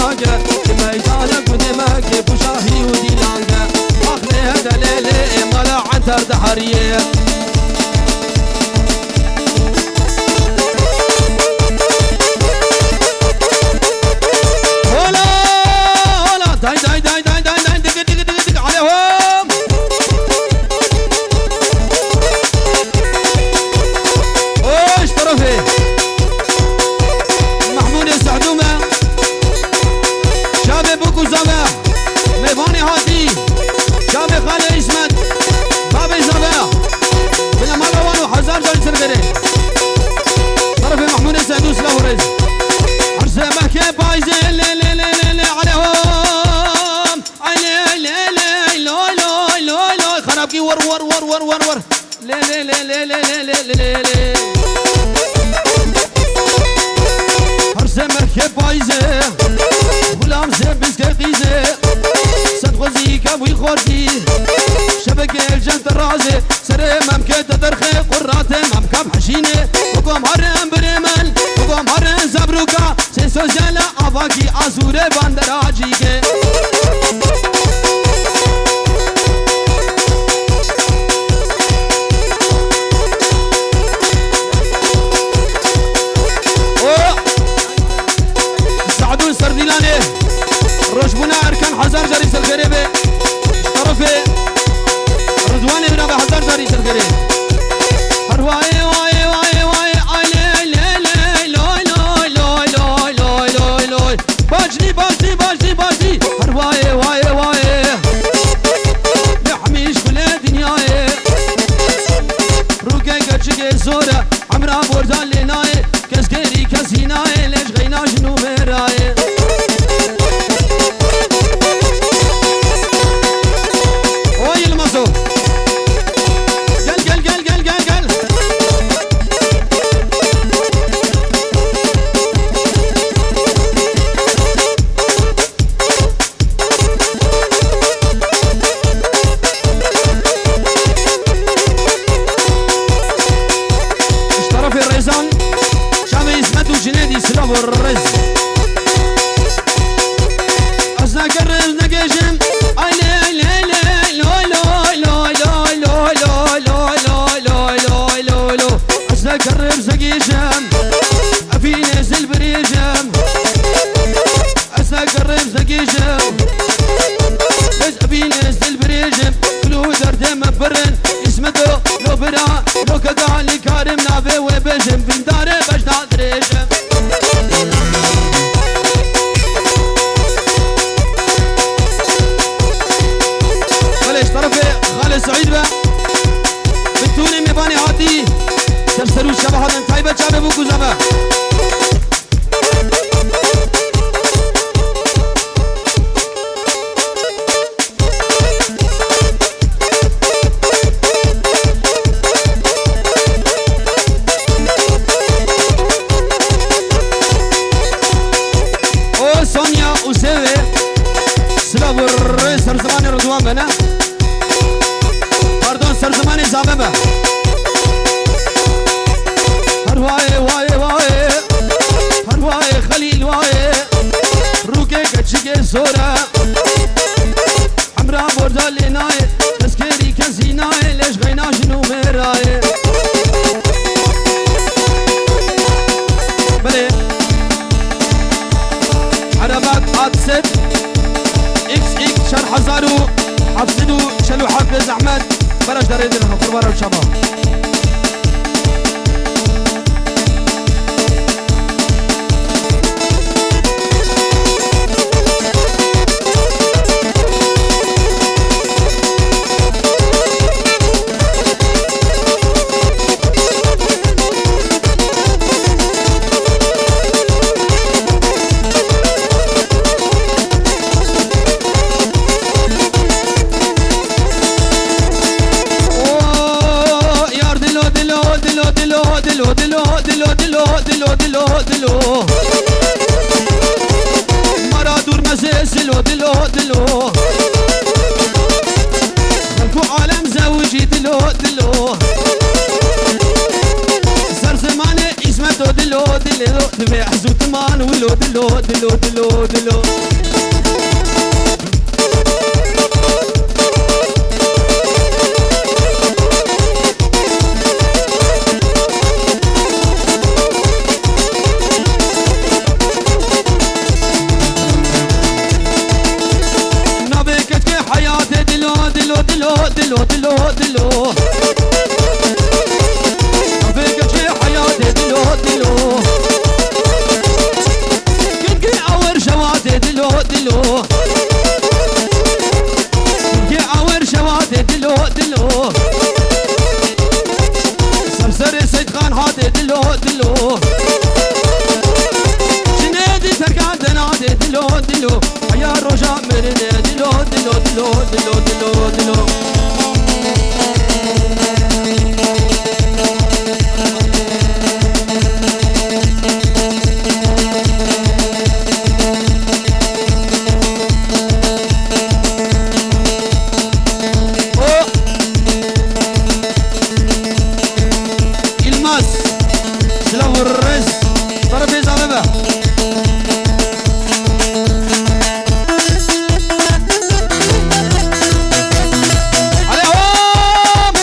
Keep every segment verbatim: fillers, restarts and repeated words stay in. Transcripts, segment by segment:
Di meydana gundê me kê bû şahî û dîlan de. Ax lê hede lê lê ê mala Entar diheriyê. Hola, hola, day, day, day, digir, digir, digir, digir, alê ho. Oş tarafê. Mehmûdê Sehdû me. Çavê bûk û zave. Mêvanê hatî. Çavê xalê Îsmet. Bavê zave. Bilemala wan û hezar car serkerê. Tarafê Mehmûdê Sehdû silav û rêz. Her se mehkê payzê lê, lê, lê, lê, lê, alê ho. Ay lê, lê, lê, loy, loy, loy, loy. Xerabkî wor, wor, wor. Lê, lê, lê, lê. Her se mehkê payzê, xulam se biskê qîzê. Sed xwezî ke wî xortî, şebekê el cem te razê. Serê memkê te derxê, quratê memkam heşînê. Bigom herin birê min, bigom herin zebrûka. Sê sosyala avakî azûrê bandera cîkê. O Sadûn Serdîlanê, rojbûna Erkan hezar carî serkerê be. Tarafê Ridwanê bira be hezar carî serkerê. Her wayê, wayê, wayê, wayê, ay lê, lê, lê, loy, loy, loy. Baclî, baclî, baclî, baclî. Her wayê, wayê, wayê. Mehmîş gulê dinyayê. Rûkê keçikê zor e. Emra borca lê nayê. Kes gêrî kes hînayê. Lê ji xeyna jin û mêrayê. O Yilmazo. Gel, gel, gel, gel, gel, gel. Ji tarafê Rêzan, çavê Îsmet û Cinêdî silav û rêz. Ez negerim negêjim, ay lê, lê, lê, loy, loy, loy. Ez negerim negêjim, evînê zil birêjim. Ez negerim zegêjim. Ez evînê zil birêjim. Kul û derdê me birin. Îsmet o lo bira, lo keka lê karim navê wê bêjim. Vîndarê bejna dirêjim. Belê, ji terefê Xalê Seîd be. Bi tûnê mêvanê hatî. Ser ser û şeva hatin taybet çavê bû ku zeve. O Sonya û Zevê, silav û rê ser zimanê Ridwan be, ne? Pardon, ser zimanê Zave be. Her wayê, wayê, wayê. Her wayê, Xelîl wayê. Rûkê keçikê zor e. Emra borca lê nayê. Keskerî kesî nayê. Lê ji xeyna jin û mêrayê. Belê. Erebak at sed X X çar hezar û heft sed û çel û heft, bê zehmet. Beraş derê dine, qurban û çaba. O yar dil Dilo, dilo, dilo, dilo. Navê keçkê heyatê dilo, dilo, dilo, dilo, dilo, dilo. Navê keçkê heyatê dilo, dilo. Gilgê awer şewatê dilo, dilo. Gilgê awer şewatê dilo, dilo. Ser serê Seyîdxan hatê dilo, dilo. Jinê dî terkan denatê dilo, dilo. Heya roja mirinê dilo, dilo, dilo, dilo, dilo, dilo. O Yilmaz, silav û rêz, tarafê zave be. Alê hop!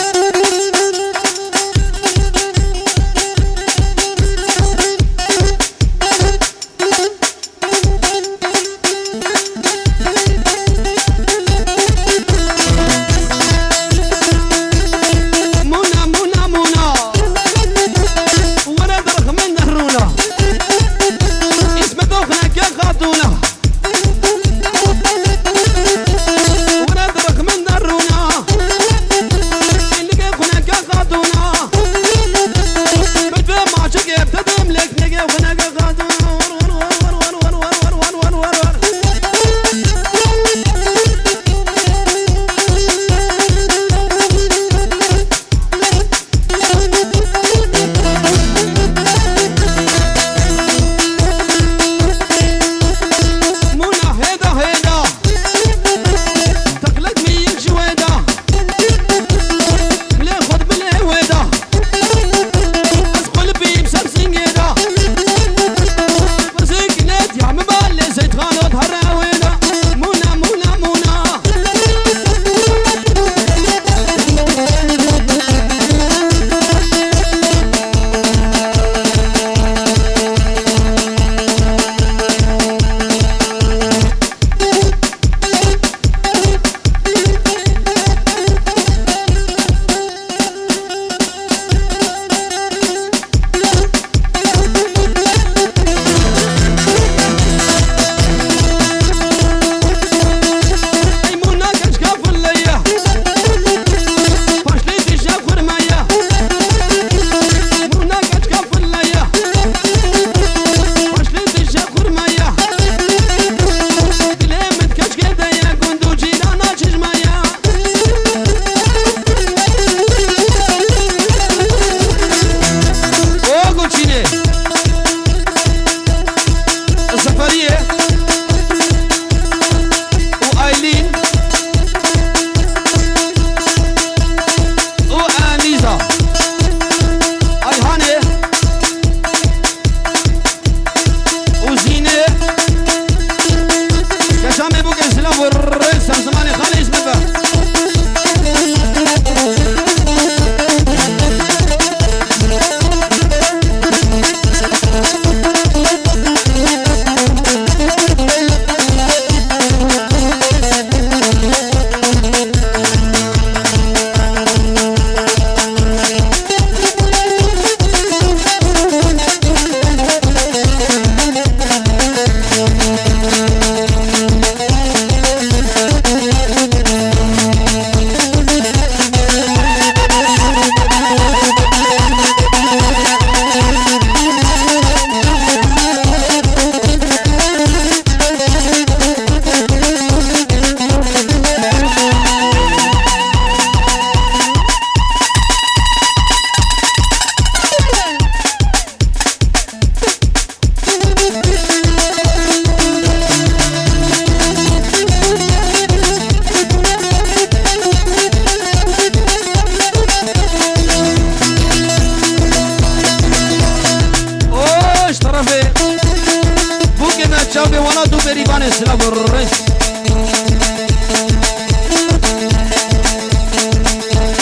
Silav û rêz.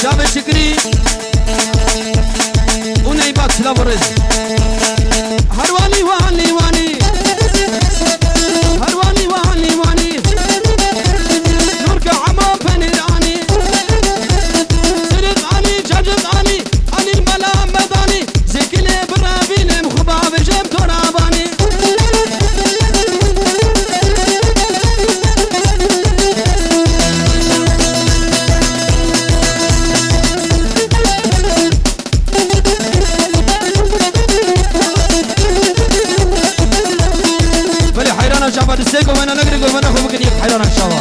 Çavê Şikrî û Neybat, silav û rêz. Her wanî, wanî, wanî. Her wanî, wanî, wanî. Nûrke Emo penîr anî. Siriq anî, cacik anî. Anî mela medanî. Zêkilê birevînim xwe bavêjim torabanî. Belê heyrana çava distê govena negirê govena xwe bikin yek heyrana çava.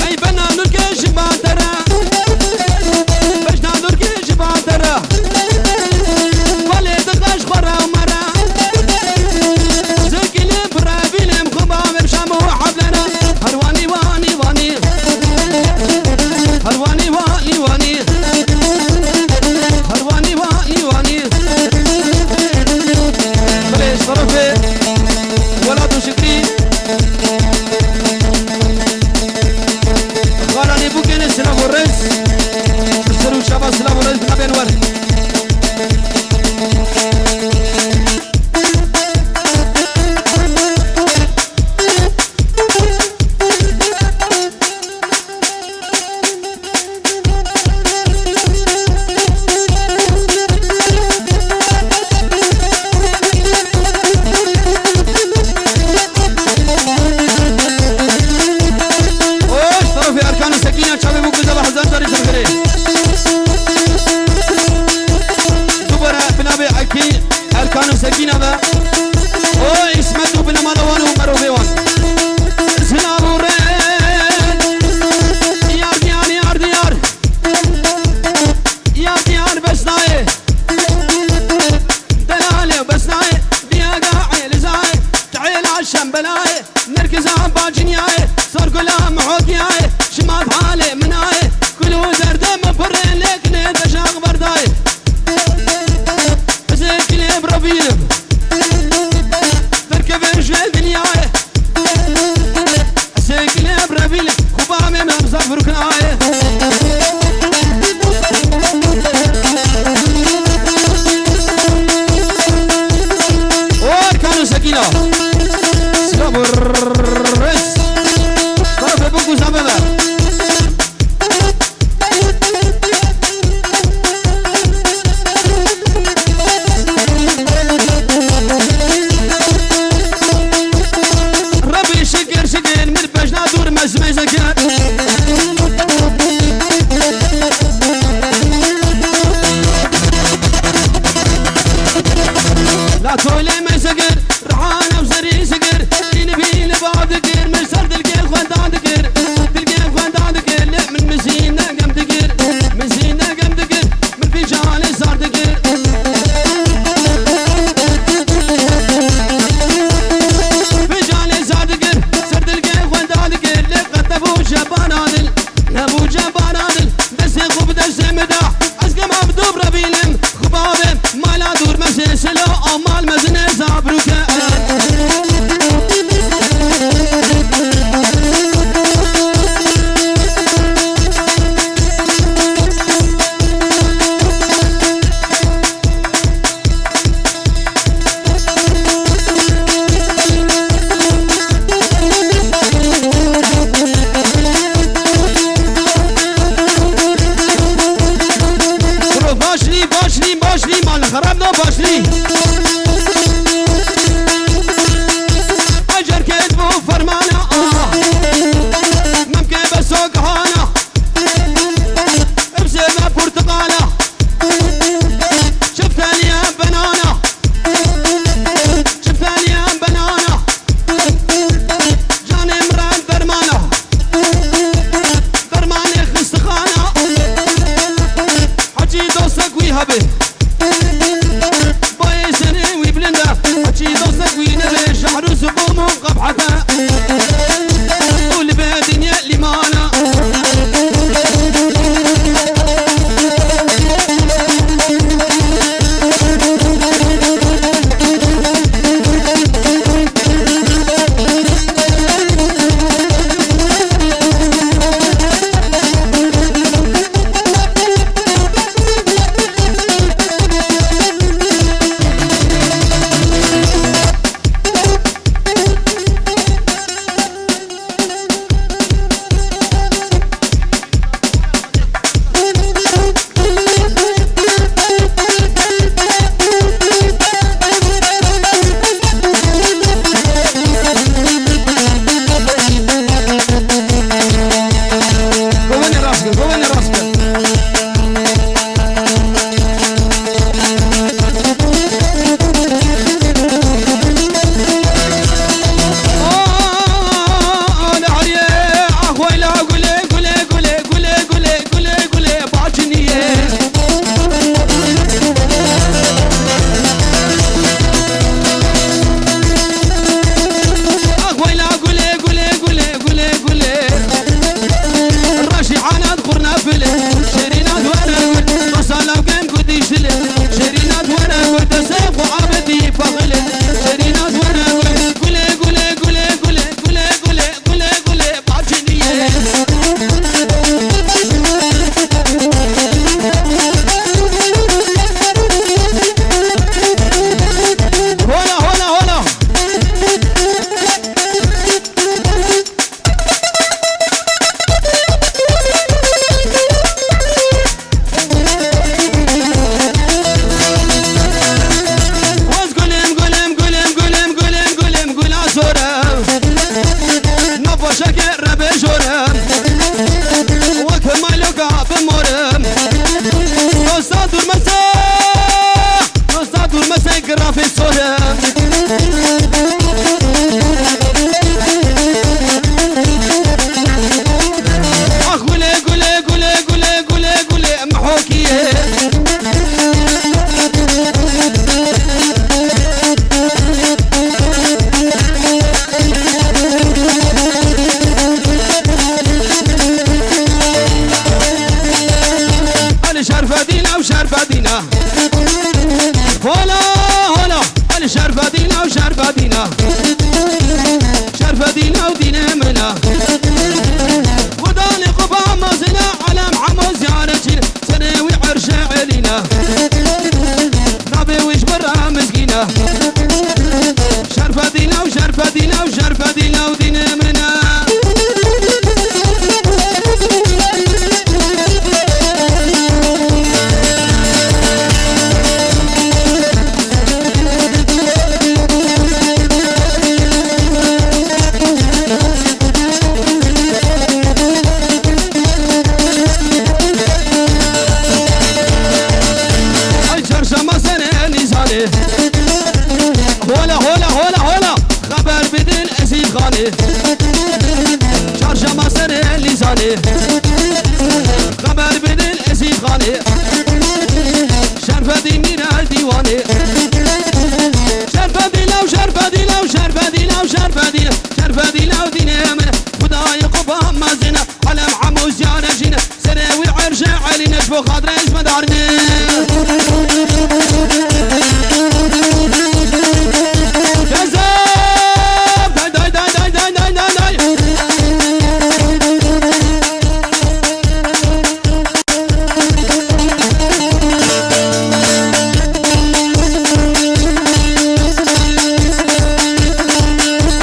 Ey bena nurke ji badere. Bejna nurke ji badere. Balê diqeş xwe re mere. Zikilê birevînim xwe bavê şam û heblere. Her wanî, wanî, wanî. Her wanî, wanî, wanî. Her wanî, wanî, wanî. Belê, ji terefê Welat û Şikrî. Xala Nêbûkê ne silav û rêz. Ser û çava silav û rêz nabên wer. Oş, tarafê Erkan û Sekîna çavê bû ku zava hezar carî serfirê. Dubare bi navê Ekî Erkan û Sekîna ve. O, Îsmet û binemala wan û merovê wan. Silav û rê. Diyar, diyar, diyar, diyar. Diyar, diyar, besnayê. Delalê besnayê. Diyaga Elizayê. Teela şembelayê. Nergiza baciniyayê. Sargula muhokiyayê. Şima halê minayê. Kul û derdê min pirê lêkinê deşax berdayê. Ez ê kilê bi revînim. Derkeve ji vê dinyayê. Ez ê kilê bi revînim. Xwebamê min zaf ruknayê. O Erkan û Sekîna. Silav û rêz. Tarafê bû ku zave be. Rebî şikir şikir min pejna dûr mezmezeke. La tolê mezekir. Rihana û zerî zikir, dîn bî li ba dikir, min ser dilgê xwe da dikir, dilgê xwe da dikir, lê min mizî negem dikir, mizî negem dikir, min vî canê zar dikir. Vî canê zar dikir, ser dilgê xwe da dikir, lê qet nebû cebana dil, nebû cebana dil, destê xwe bi destê min da, ez gema bi dû bi revînim. Xubavê mala dûr mezê silo, amal mezine zabrûke. Bro, başlî, başlî, başlî, mal xerab da başlî. Ecer ket bu fermana, ah. Memke beso gahana. Ebze ve portakala. Şeftaliye benana. Şeftaliye benana. Canê min re dermana. Dermanê xistixana. Hecî dostek wî hebe. Bayê Girafê sor e. Ah, gule, gule, gule, gule, gule, gule, mihokî ye. Alî şerfedîn ew şerfedîn e. Hola, hola, el şerfedîna û şerfedîna. Şerfedîna û dînê min e. Xudanê Quba mezin e, alem hemo ziyaretçî ne. Serê wî erşê elî ne. Navê wî ji ber e mizgîn e. Şerfedîna û şerfedîna û şerfedîna û dînê min e. Ay çarşema serê Nîsanê. Hola, hola, hola, hola. Xeber bidin Ezîz Xanê. Çarşema serê Lîzanê. Xeber bidin Ezîz Xanê. Şerfedîn mîna dîwanê. Şerfedîn law, şerfedîn law, şerfedîn law, şerfedîn. Şerfedîn law dînê min. Xudayê Quba mezin e. Alem hemû ziyaretçî ne. Serê wî erşê elî ne, ji bo xatirê ji me darîne. Kezeb! Day, day, day.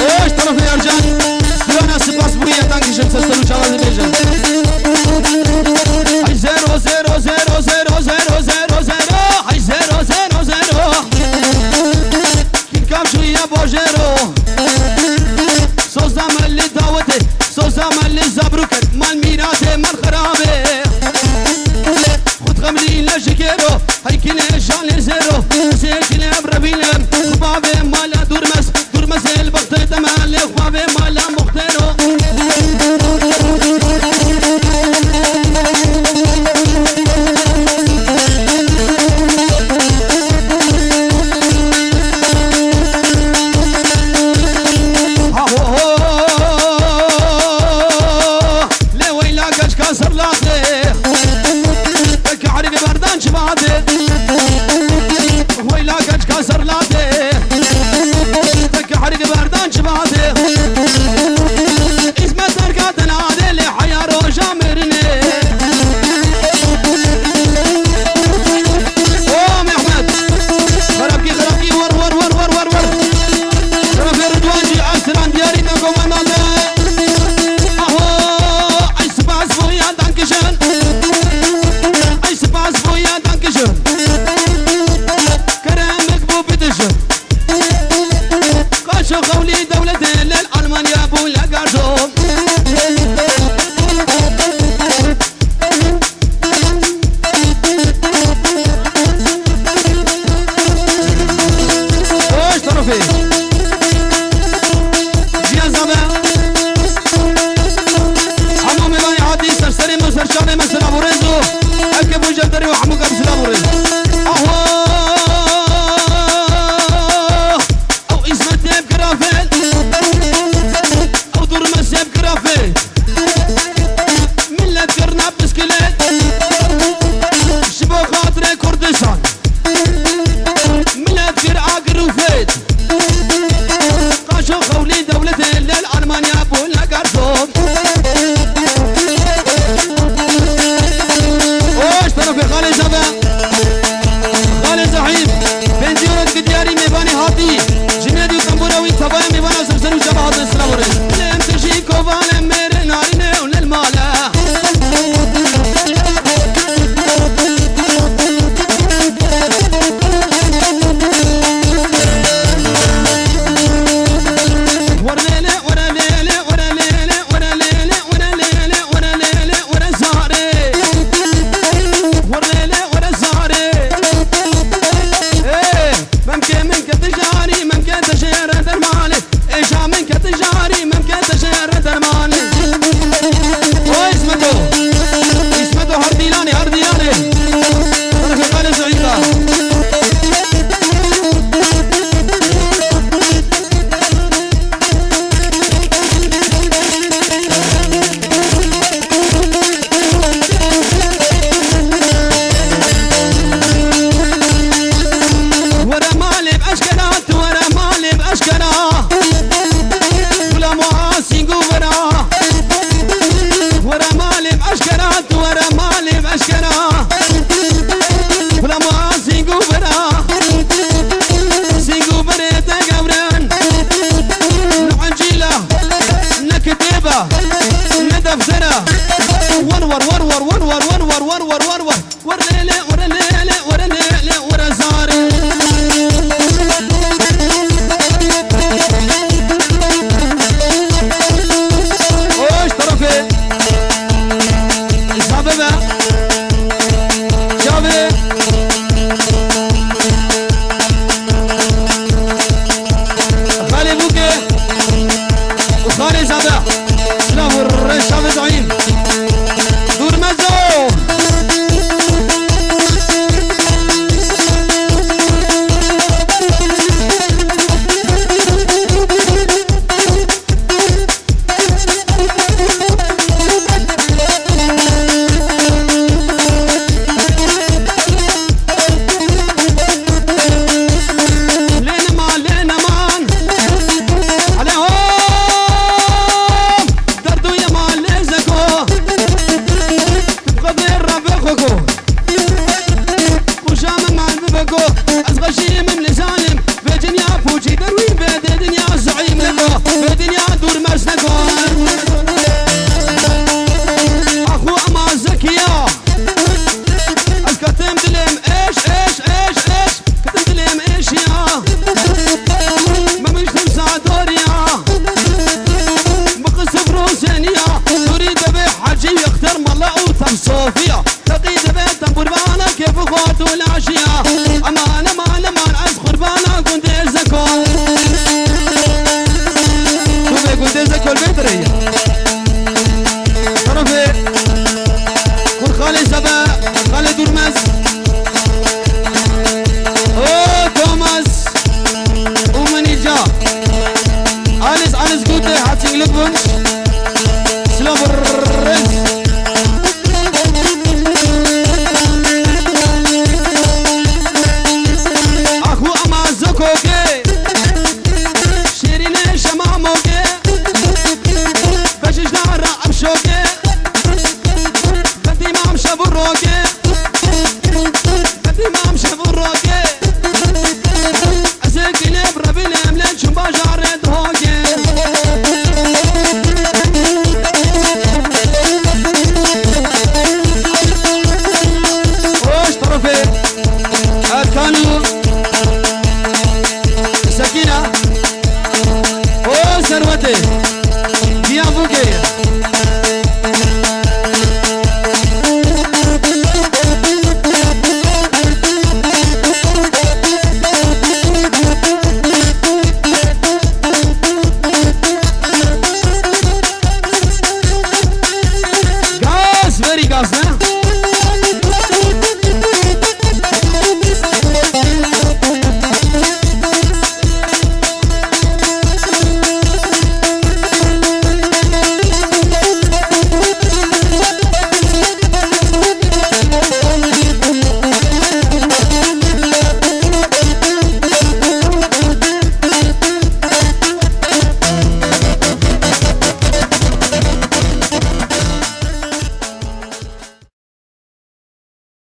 Oy, ji terefê Ercan. Siyona spas bûye, danke schön, sesler û çawa dibêjin. Ay zero, zero, zero, zero, zero, zero, zero. Ay zero, zero, zero. Kîmkam şûye bajêro. Soza me li dawetê, soza me li zabrûkê, mal mîratê, mal xirabê. Xut xemlî leşikêro, heykînê şanê zêro. Zêkînê em revînê, xubavê mala Durmez, Durmezê li bextê te me lê xubavê mala muxtêro. Lê weyla keçka Zerlatê, weke herî berdan çivatê. Weyla keçka Zerlatê, weke herî berdan çivatê.